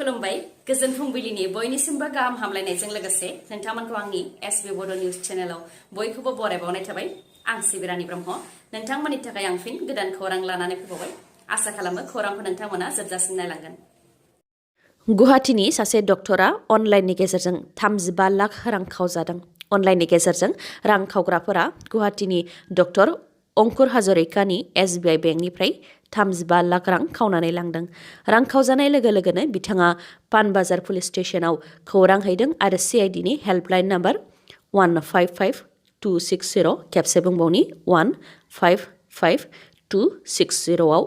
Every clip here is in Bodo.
खुलुमबाय गोजोन फुंबिलिनि बयनिसिमबो गाहाम हामलायनायजों लोगोसे नोंथांमोनखौ आंनि SB निउज चेनेलाव बयखौबो बरायबावनाय थाबाय आं सिबिरानि ब्रह्म नोंथांमोननि थाखाय आं फिन गोदान खौरां लानानै फैबावबाय आसा खालामो खौरांखौ नोंथांमोना जोबजासिम नायलांगोन। गुवाहाटीनि सासे डक्टरा अनलाइननि गेजेरजों 35 लाख रां खावजादों। अनलाइननि गेजेरजों रां खावग्राफोरा गुवाहाटीनि डक्टर अंकुर हाजरिकानि SBI बेंकनिफ्राय 35 लाख रां खावनानै लांदों। रां खावजानाय लोगो लोगोनो बिथाङा पानबाजार पुलिस स्टेशनाव खौरां हैदों आरो CIDनि हेल्पलाइन नाम्बार 155260 खेबसे बुंबावनि 155260 आव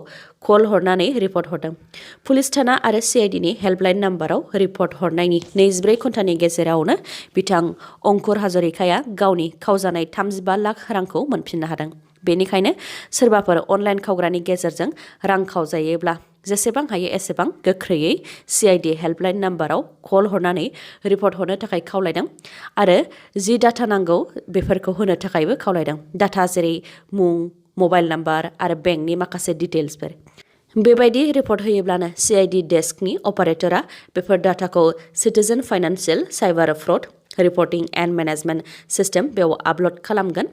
कल हरनानै रिपर्ट हरदों। पुलिस थाना आरो CIDनि हेल्पलाइन नाम्बाराव रिपर्ट हरनायनि 24 घन्टानि गेजेरावनो बिथां अंकुर हाजरिकाया गावनि खावजानाय 35 लाख रांखौ मोनफिननो हादों। बेनिखायनो सोरबाफोर अनलाइन खावग्रानि गेजेरजों रां खावजायोब्ला जेसेबां हायो एसेबां गोख्रैयै CID हेल्पलाइन नाम्बाराव कल हरनानै रिपर्ट हरनो थाखाय खावलायदों आरो जि डाटा नांगौ बेफोरखौ होनो थाखायबो खावलायदों। डाटा जेरै मुं, मबाइल नाम्बार आरो बेंकनि माखासे डिटेल्सफोर। बेबायदि रिपर्ट होयोब्लानो CID डेस्कनि अपारेटरा बेफोर डाटाखौ citizen financial cyber fraud reporting and management system बेयाव आपल'ड खालामगोन।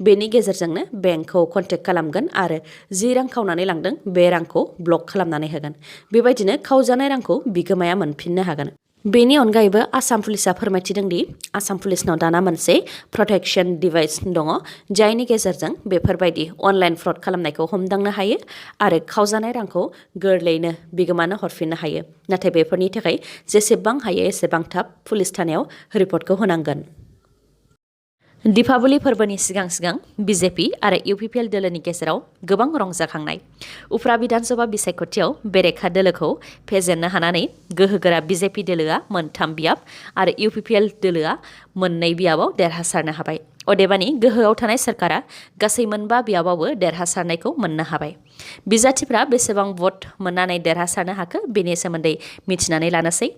बेनि गेजेरजोंनो बेंकखौ कन्टेक्ट खालामगोन आरो जि रां खावनानै लांदों बे रांखौ ब्लक खालामनानै होगोन। बेबायदिनो खावजानाय रांखौ बिगोमाया मोनफिननो हागोन। बेनि अनगायैबो आसाम पुलिसा फोरमायथिदों दि आसाम पुलिसनाव दाना मोनसे प्रटेक्शन डिभाइस दङ जायनि गेजेरजों बेफोरबायदि अनलाइन फ्रड खालामनायखौ हमदांनो हायो आरो खावजानाय रांखौ गोरलैयैनो बिगोमानो हरफिननो हायो। नाथाय बेफोरनि थाखाय जेसेबां हायो एसेबां थाब पुलिस थानायाव रिपर्टखौ होनांगोन। दीपावली फोरबोनि सिगां सिगां BJP आरो UPPL दोलोनि गेजेराव गोबां रंजाखांनाय। उफ्रा बिधानसभा बिसायख'थियाव बेरेखा दोलोखौ फेजेननो हानानै गोहोगोरा BJP दोलोआ 3 बियाब आरो UPPL दोलोआ 2 बियाबाव देरहासारनो हाबाय। अदेबानि गोहोआव थानाय सोरखारा गासै 5 बियाबावबो देरहासारनायखौ मोननो हाबाय। बिजाथिफ्रा बेसेबां भट मोननानै देरहासारनो हाखो बेनि सोमोन्दै मिथिनानै लानोसै।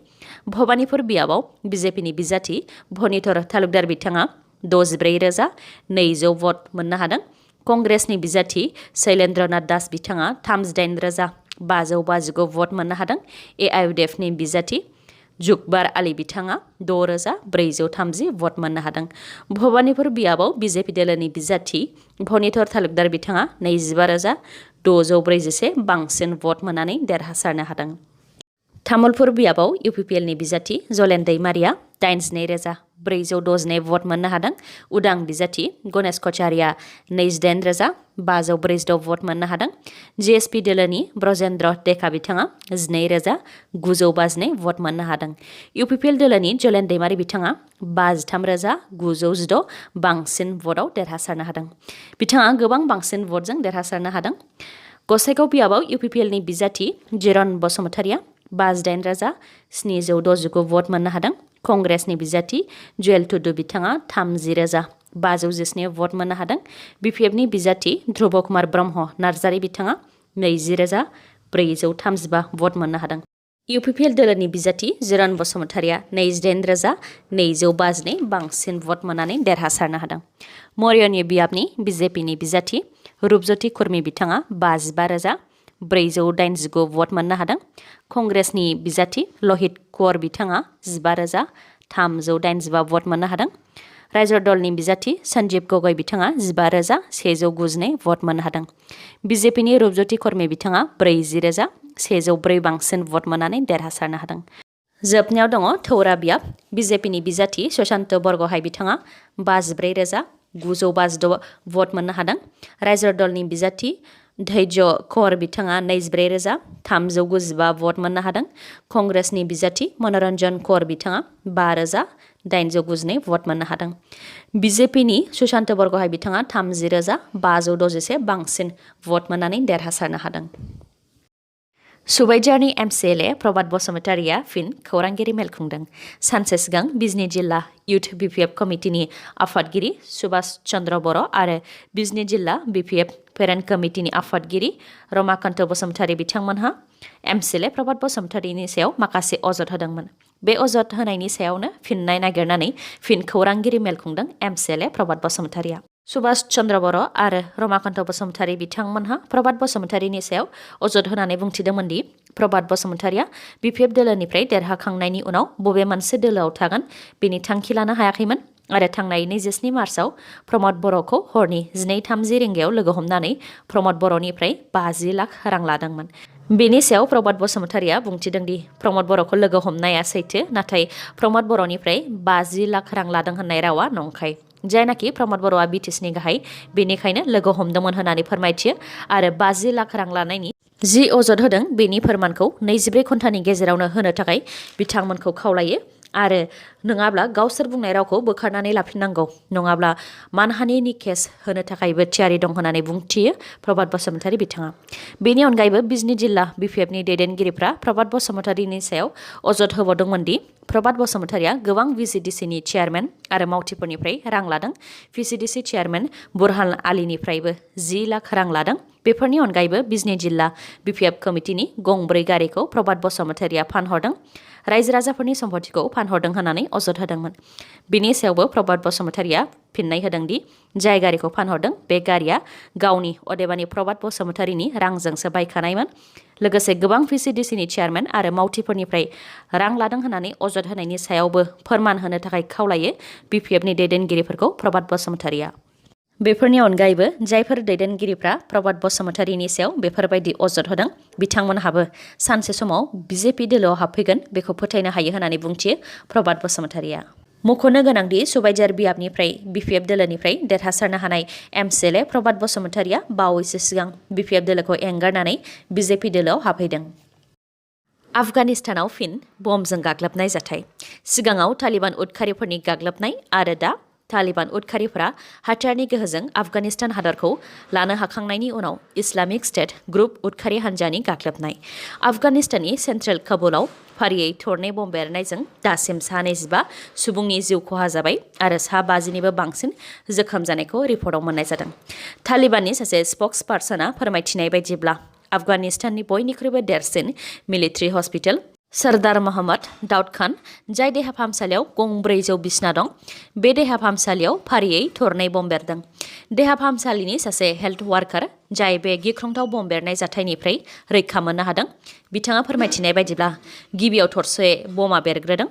भबानिपुर बियाबाव BJPनि बिजाथि भनिधर तालुकदार बिथाङा 64,200 भट मोननो हादों। कंग्रेसनि बिजाथि शैलेन्द्रनाथ दास बिथाङा 38,559 भट मोननो हादों। AIUDFनि बिजाथि जुगबार आली बिथाङा 6,430 भट मोननो हादों। भबानिपुर बियाबाव BJP दोलोनि बिजाथि भनिधर तालुकदार बिथाङा 25,641 बांसिन भट मोननानै देरहासारनो हादों। तामुलपुर बियाबाव UPPLनि बिजाथि जलेन दैमारिया 82,462 भट मोननो हादों। उदां बिजाथि गणेश कचारिया 28,546 भट मोननो हादों। GSP दोलोनि ब्रजेन्द्र टेका बिथाङा 12,952 भट मोननो हादों। UPPL दोलोनि जलेन दैमारि बिथाङा 53,916 बांसिन भटआव देरहासारनो हादों। बिथाङा गोबां बांसिन भटजों देरहासारनो हादों। गसाइगाव बियाबाव UPPLनि बिजाथि जिरन बसुमतारिया 58,769 भट मोननो हादों। कंग्रेसनि बिजाथि जुएल टुडु बिथाङा 30,517 भट मोननो हादों। BPFनि बिजाथि ध्रुब कुमार ब्रह्म नार्जारी बिथाङा 20,435 भट मोननो हादों। UPPL दोलोनि बिजाथि जिरन बसुमतारिया 28,252 बांसिन भट मोननानै देरहासारनो हादों। मौर्यनि बियाबनि BJPनि बिजाथि रुपज्योति खुर्मी बिथाङा 55,489 भट मोननो हादों। कंग्रेसनि बिजाथि लहित कौर बिथाङा 15,385 भट मोननो हादों। रायजो दलनि बिजाथि सन्जीब गगৈ बिथाङा 15,192 भट मोननो हादों। BJPनि रुपज्योति खुर्मी बिथाङा 40,104 बांसिन भट मोननानै देरहासारनो हादों। जोबनायाव दङ थौरा बियाब BJPनि बिजाथि सुशांत बरग'हाय बिथाङा 54,956 भट मोननो हादों। रायजो दलनि बिजाथि धैर्य कौर बिथाङा 24,395 भट मोननो हादों। कंग्रेसनि बिजाथि मनोरन्जन कौर बिथाङा 5,892 भट मोननो हादों। BJPनि सुशांत बरग'हाय बिथाङा 30,561 बांसिन भट मोननानै देरहासारनो हादों। सुबाइजारनि MCLA प्रभात बसुमतारिया फिन खौरांगिरि मेल खुंदों। सानसे सिगां बिजनी जिल्ला युथ BPF कमिटिनि आफादगिरि सुभाष चन्द्र बर' आरो बिजनी जिल्ला BPF पेरेन्ट कमिटिनि आफादगिरि रमाकान्त बसुमतारी बिथांमोनहा MCLA प्रभात बसुमतारीनि सायाव माखासे अजद होदोंमोन। बे अजद होनायनि सायावनो फिननाय नागिरनानै फिन खौरांगिरि मेल खुंदों MCLA प्रभात बसुमतारिया। सुभाष चन्द्र बर' आरो रमाकान्त बसुमतारी बिथांमोनहा प्रभात बसुमतारीनि सायाव अजद होनानै बुंथिदोंमोन दि प्रभात बसुमतारिया BPF दोलोनिफ्राय देरहाखांनायनि उनाव बबे मोनसे दोलोआव थागोन बेनि थांखि लानो हायाखैमोन आरो थांनाय 27 मार्चआव प्रमद बर'खौ हरनि 12:30 रिंगायाव लोगो हमनानै प्रमद बर'निफ्राय 50 लाख रां लादोंमोन। बेनि सायाव प्रभात बसुमतारिया बुंथिदों दि प्रमद बर'खौ लोगो हमनाया सैथो, नाथाय प्रमद बर'निफ्राय 50 लाख रां लादों होननाय रावा नंखाय। जायनाखि प्रमद बर'आ BTSनि गाहाय, बेनिखायनो लोगो हमदोंमोन होननानै फोरमायथियो आरो 50 लाख रां लानायनि जि अजद होदों बेनि फोरमानखौ 24 घन्टानि गेजेरावनो होनो थाखाय बिथांमोनखौ खावलायो आरो नङाब्ला गावसोर बुंनाय रावखौ बोखारनानै लाफिननांगौ, नङाब्ला मानहानिनि केस होनो थाखायबो थियारि दं होननानै बुंथियो प्रभात बसुमतारि बिथाङा। बेनि अनगायैबो बिजनी जिल्ला BPFनि दैदेनगिरिफ्रा प्रभात बसुमतारिनि सायाव अजद होबावदोंमोन दि प्रभात बसुमतारिया गोबां VCDCनि चेयारमेन आरो मावथिफोरनिफ्राय रां लादों। VCDC चेयारमेन बुरहान आलीनिफ्रायबो 10 लाख रां लादों। बेफोरनि अनगायैबो बिजनी जिल्ला BPF कमिटिनि गंब्रै गारिखौ प्रभात बसुमतारिया फानहरदों, रायजो राजाफोरनि सम्पथिखौ फानहरदों होननानै अजद होदोंमोन। बिनि सायावबो प्रभात बसुमतारिया फिननाय होदों दि जाय गारिखौ फानहरदों बे गारिया गावनि अदेबानि प्रभात बसुमतारिनि रांजोंसो बायखानायमोन। लोगोसे गोबां VCDCनि चेयारमेन आरो मावथिफोरनिफ्राय रां लादों होननानै अजद होनायनि सायावबो फोरमान होनो थाखाय खावलायो BPFनि दैदेनगिरिफोरखौ प्रभात बसुमतारिया। बेफोरनि अनगायैबो जायफोर दैदेनगिरिफ्रा प्रभात बसुमतारिनि सायाव बेफोरबायदि अजद होदों बिथांमोनहाबो सानसे समाव BJP दोलोआव हाबफैगोन बेखौ फोथायनो हायो होननानै बुंथियो प्रभात बसुमतारिया। मख'नो गोनांदि सुबाइजार बियाबनिफ्राय BPF दोलोनिफ्राय देरहासारनो हानाय MCLA प्रभात बसुमतारिया बावैसो सिगां BPF दोलोखौ एंगारनानै BJP दोलोआव हाबफैदों। आफगानिस्तानाव फिन बमजों गाग्लोबनाय जाथाय। सिगाङाव तालिबान उदखारिफोरनि गाग्लोबनाय आरो दा तालिबान उदखारिफोरा हाथियारनि गोहोजों आफगानिस्तान हादरखौ लानो हाखांनायनि उनाव इस्लामिक स्टेट ग्रुप उदखारि हान्जानि गाग्लोबनाय। आफगानिस्ताननि सेन्ट्रेल काबुलाव फारियै थरनै बम बेरनायजों दासिम 25 सुबुंनि जिउ खहा जाबाय आरो 50निबो बांसिन जोखोम जानायखौ रिपर्टआव मोननाय जादों। तालिबाननि सासे स्पक्स पार्सना फोरमायथिनाय बायदिब्ला आफगानिस्ताननि बयनिख्रुइबो देरसिन मिलिटारि हस्पिटाल सरदार मोहम्मद दाउद खान, जाय देहा फाहामसालियाव गंब्रैजौ बिसना दं, बे देहा फाहामसालियाव फारियै थरनै बम बेरदों। देहा फाहामसालिनि सासे हेल्थ वार्कार जाय बे गिख्रंथाव बम बेरनाय जाथायनिफ्राय रैखा मोननो हादों, बिथाङा फोरमायथिनाय बायदिब्ला गिबियाव थरसे बमा बेरग्रोदों।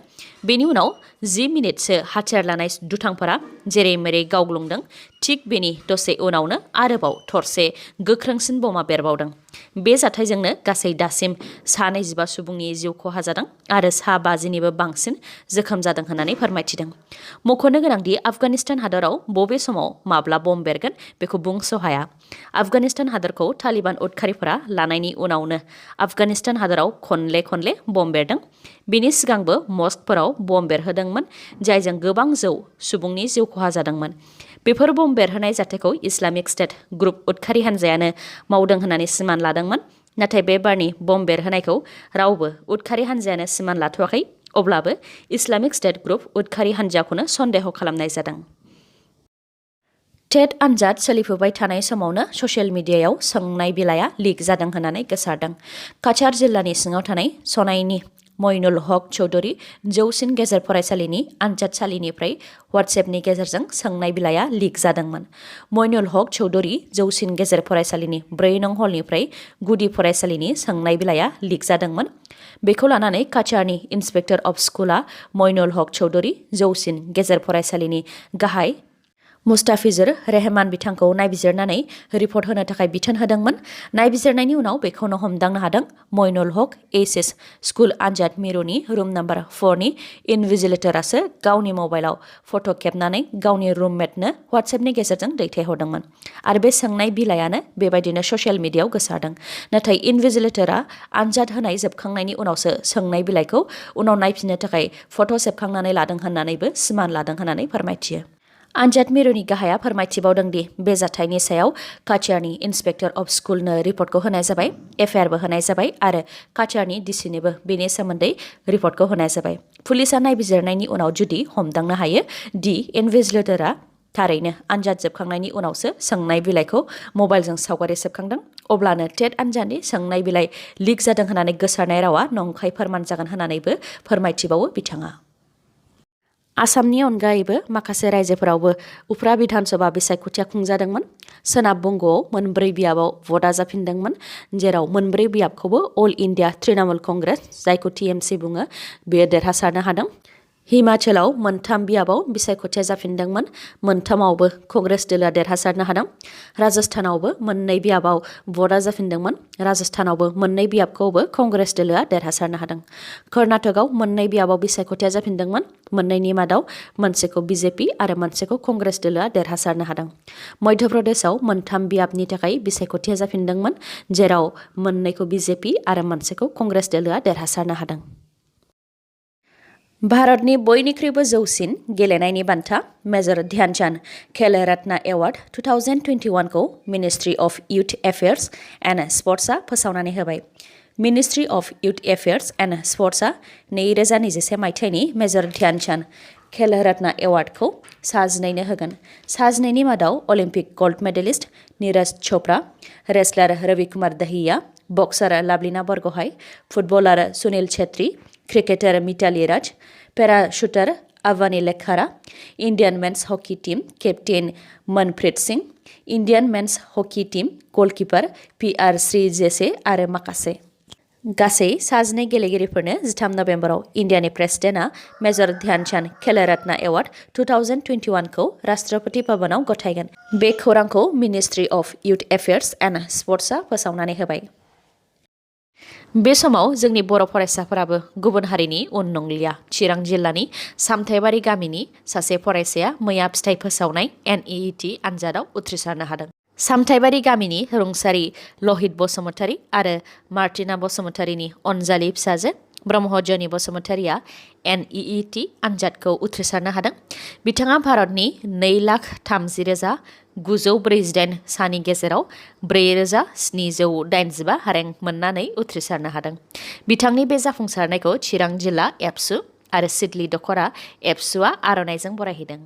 बेनि उनाव 10 मिनिटसो हाथियार लानाय दुथांफोरा जेरै मेरै गावग्लुंदों। थिग बेनि दसे उनावनो आरोबाव थरसे गोख्रोंसिन बमा बेरबावदों। बे जाथायजोंनो गासै दासिम 25 सुबुंनि जिउ खहा जादों आरो 50निबो बांसिन जोखोम जादों होननानै फोरमायथिदों। मख'नो गोनांदि आफगानिस्तान हादराव बबे समाव माब्ला बम बेरगोन बेखौ बुंस' हाया। आफगानिस्तान हादरखौ तालिबान उदखारिफोरा लानायनि उनावनो आफगानिस्तान हादराव खनले बम बेरदों। बेनि सिगांबो मस्कफोराव बम बेरहोदोंमोन, जायजों गोबां सुबुंनि जिउ खहा जादोंमोन। बेफोर बम बेरहोनाय जाथायखौ इस्लामिक स्टेट ग्रुप उदखारि हान्जायानो मावदों होननानै सिमान लादोंमोन। नाथाय बे बारनि बम बेरहोनायखौ रावबो उदखारि हान्जायानो सिमान लाथ'वाखै। अब्लाबो इस्लामिक स्टेट ग्रुप उदखारि हान्जाखौनो सन्देह खालामनाय जादों। टेट आनजाद सोलिफुबाय थानाय समावनो ससियेल मिडियायाव सोंनाय बिलाइया लिक जादों होननानै गोसारदों। काछार जिल्लानि सिङाव थानाय सनाइनि मइनुल हक चौधुरी जौसिन गेजेर फरायसालिनि आनजादसालिनिफ्राय WhatsAppनि गेजेरजों सोंनाय बिलाइया लिक जादोंमोन। मइनुल हक चौधुरी जौसिन गेजेर फरायसालिनि 4 नं हलनिफ्राय गुदि फरायसालिनि सोंनाय बिलाइया लिक जादोंमोन। बेखौ लानानै काछारनि इन्सपेक्टर अफ स्कुला मइनुल हक चौधुरी जौसिन गेजेर फरायसालिनि गाहाय मुस्ताफिजुर रेहमान बिथांखौ नायबिजिरनानै रिपर्ट होनो थाखाय बिथोन होदोंमोन। नायबिजिरनायनि उनाव बेखौनो हमदांनो हादों मइनुल हक HS स्कुल आनजाद मिरुनि रुम नम्बर 4नि इनभिजिलेटरासो गावनि मबाइलाव फट' खेबनानै गावनि रुममेटनो WhatsAppनि गेजेरजों दैथायहरदोंमोन आरो बे सोंनाय बिलाइयानो बेबायदिनो ससियेल मिडियायाव गोसारदों। नाथाय इनभिजिलेटरा आनजाद होनाय जोबखांनायनि उनावसो सोंनाय बिलाइखौ उनाव नायफिननो थाखाय फट' सेबखांनानै लादों होननानैबो सिमान लादों होननानै फोरमायथियो। आनजाद मिरुनि गाहाया फोरमायथिबावदों दि बे जाथायनि सायाव काछारनि इन्सपेक्टर अफ स्कुलनो रिपर्टखौ होनाय जाबाय, FIRबो होनाय जाबाय आरो काछारनि DCनोबो बेनि सोमोन्दै रिपर्टखौ होनाय जाबाय। पुलिसा नायबिजिरनायनि उनाव जुदि हमदांनो हायो दि इनभिजिलेटरा थारैनो आनजाद जोबखांनायनि उनावसो सोंनाय बिलाइखौ मबाइलजों सावगारि सेबखांदों, अब्लानो टेट आनजादनि सोंनाय बिलाइ लिक जादों होननानै गोसारनाय रावा नंखाय फोरमान जागोन होननानैबो फोरमायथिबावो बिथाङा। आसामनि अनगायैबो माखासे रायजोफोरावबो उफ्रा बिधान सभा बिसायख'थिया खुंजादोंमोन। सोनाब बंगआव मोनब्रै बियाबाव भटआ जाफिनदोंमोन, जेराव मोनब्रै बियाबखौबो अल इन्डिया तृणमूल कंग्रेस, जायखौ टीएमसी बुङो, बेयो देरहासारनो हादों। हिमाचलाव मोनथाम बियाबाव बिसायख'थिया जाफिनदोंमोन, मोनथामावबो कंग्रेस दोलोआ देरहासारनो हादों। राजस्थानावबो मोननै बियाबाव भटआ जाफिनदोंमोन, राजस्थानावबो मोननै बियाबखौबो कंग्रेस दोलोआ देरहासारनो हादों। कर्नाटकआव मोननै बियाबाव बिसायख'थिया जाफिनदोंमोन, मोननैनि मादाव मोनसेखौ बीजेपी आरो मोनसेखौ कंग्रेस दोलोआ देरहासारनो हादों। मध्य प्रदेशआव मोनथाम बियाबनि थाखाय बिसायख'थिया जाफिनदोंमोन, जेराव मोननैखौ बीजेपी आरो मोनसेखौ कंग्रेस दोलोआ देरहासारनो हादों। भारतनि बयनिख्रुइबो जौसिन गेलेनायनि बान्था मेजर ध्यानचान्द खेल रत्न एवार्ड 2021 खौ ministry of youth affairs and स्पर्ट्सआ फोसावनानै होबाय। Ministry of youth affairs and स्पर्ट्सआ 2021 मायथाइनि मेजर ध्यानचान्द खेल रत्न एवार्डखौ सा-12नो होगोन। सा-12नि मादाव Olympic gold medallist Neeraj Chopra, wrestler Ravi Kumar Dahiya, boxer Lovlina Borgohain, footballer Sunil Chhetri, cricketer Mithali Raj, para shooter Avani Lekhara, Indian men's hockey team captain Manpreet Singh, Indian men's hockey team goalkeeper PR Sreejesh आरो माखासे। गासै सा-12 गेलेगिरिफोरनो 13 नबेम्बराव इन्डियानि प्रेसिडेन्टआ मेजर ध्यानचान्द खेल रत्न एवार्ड 2021 खौ राष्ट्रपति भवनाव गथायगोन। बे खौरांखौ ministry of youth affairs and स्पर्ट्सआ फोसावनानै होबाय। बे समाव जोंनि बर' फरायसाफोराबो गुबुन हारिनि उन नंलिया। चिरां जिल्लानि सामथाइबारि गामिनि सासे फरायसाया मैया फिथाइ फोसावनाय NEET आनजादाव उथ्रिसारनो हादों। सामथाइबारि गामिनि रुंसारि लहित बसुमतारी आरो मार्टिना बसुमतारीनि अनजालि फिसाजो ब्रह्मजनी बसुमतारीया NEET आनजादखौ उथ्रिसारनो हादों। बिथाङा भारतनि 2,30,948 सानि गेजेराव 4,785 रेंक मोननानै उथ्रिसारनो हादों। बिथांनि बे जाफुंसारनायखौ चिरां जिल्ला एबसु आरो सिडली दखरा एबसुआ आर'नाइजों बरायहैदों।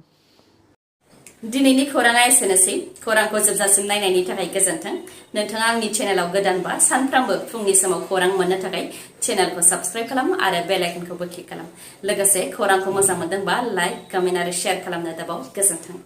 दिनैनि खौराङा एसेनोसै। खौरांखौ जोबजासिम नायनायनि थाखाय गोजोन्थों। नोंथाङा आंनि चेनेलाव गोदानबा सानफ्रामबो फुंनि समाव खौरां मोननो थाखाय चेनेलखौ साबस्क्राइब खालाम आरो बेल आइकनखौबो क्लिक खालाम। लोगोसे खौरांखौ मोजां मोनदोंबा लाइक, कमेन्ट आरो शेयार खालामनो दाबाव। गोजोन्थों।